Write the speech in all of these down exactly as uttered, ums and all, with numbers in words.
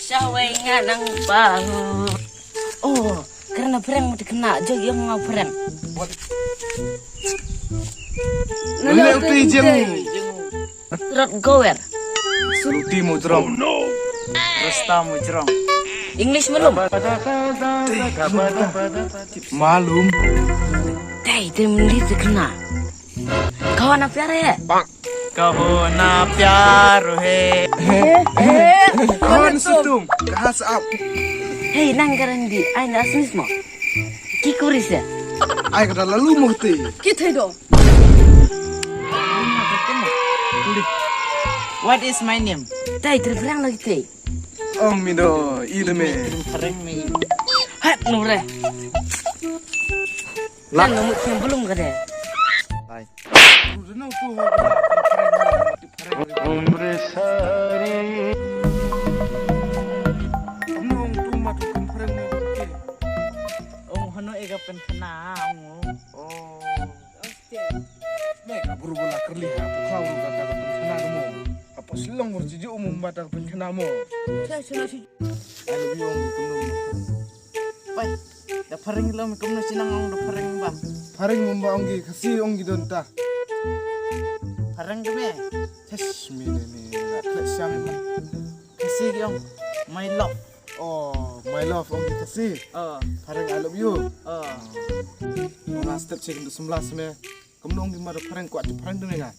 Shawei nga nang bahu. Oh, karena prank mo te kena, jog yong nga prank. Nang uti jeng. Rot gower. Luti mujrong. Rasta mujrong. English malum. Malum. Dai, te mli te kena. Kawan apa ya? Kaho na pyar ho. Kawan sutum, kaha sap. Hey, nang garanti, ai na asmis mo. Ki kuris ya? Ai kada lalu mo te. Ki thai do. What is my name? Tai terperang lagi te. Ong mi do, i de me. Terperang me. Hat nure. Lah. Kan nomor yang belum kada. Hai. Ong hano ega pen kena ong. Oh. Me ka buru bula kerli ha pukau ka ka pen kena mo. Apa silong ur jiju mo mata pen kena mo. Saya sudah si. Ai lebih ong kumno. Pai. Da phareng lo me kumno sinang ong da phareng ba. Phareng mo ba ong gi kasi ong gi don ta. Phareng de me. Tes mi ne mi. Kle siang. Kasi gi ong. My love. Oh, my love, ong kasi. Oh. Phareng I love you. Oh. Ong step check into semblas me. Kumno ong gi ma da phareng kwat phareng de nga.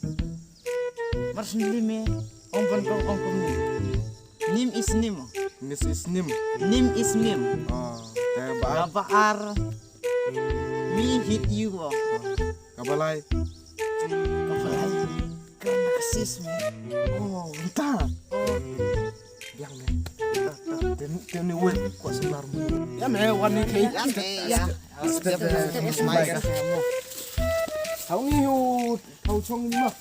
Mar sendiri me. Ong ban kong ong kumni. Nim is nim. Nis is nim. Nim is nim. Oh, te ba. Ba ar. Me hit you. Kabalai. Kabalai. Kerana kasi me. Oh, entah. Oh. Biang me. Ten ten ni wen ko sebar. Ya me wan ni ke. Ya me ya. Step step step. Hau ni hu hau chong ni ma.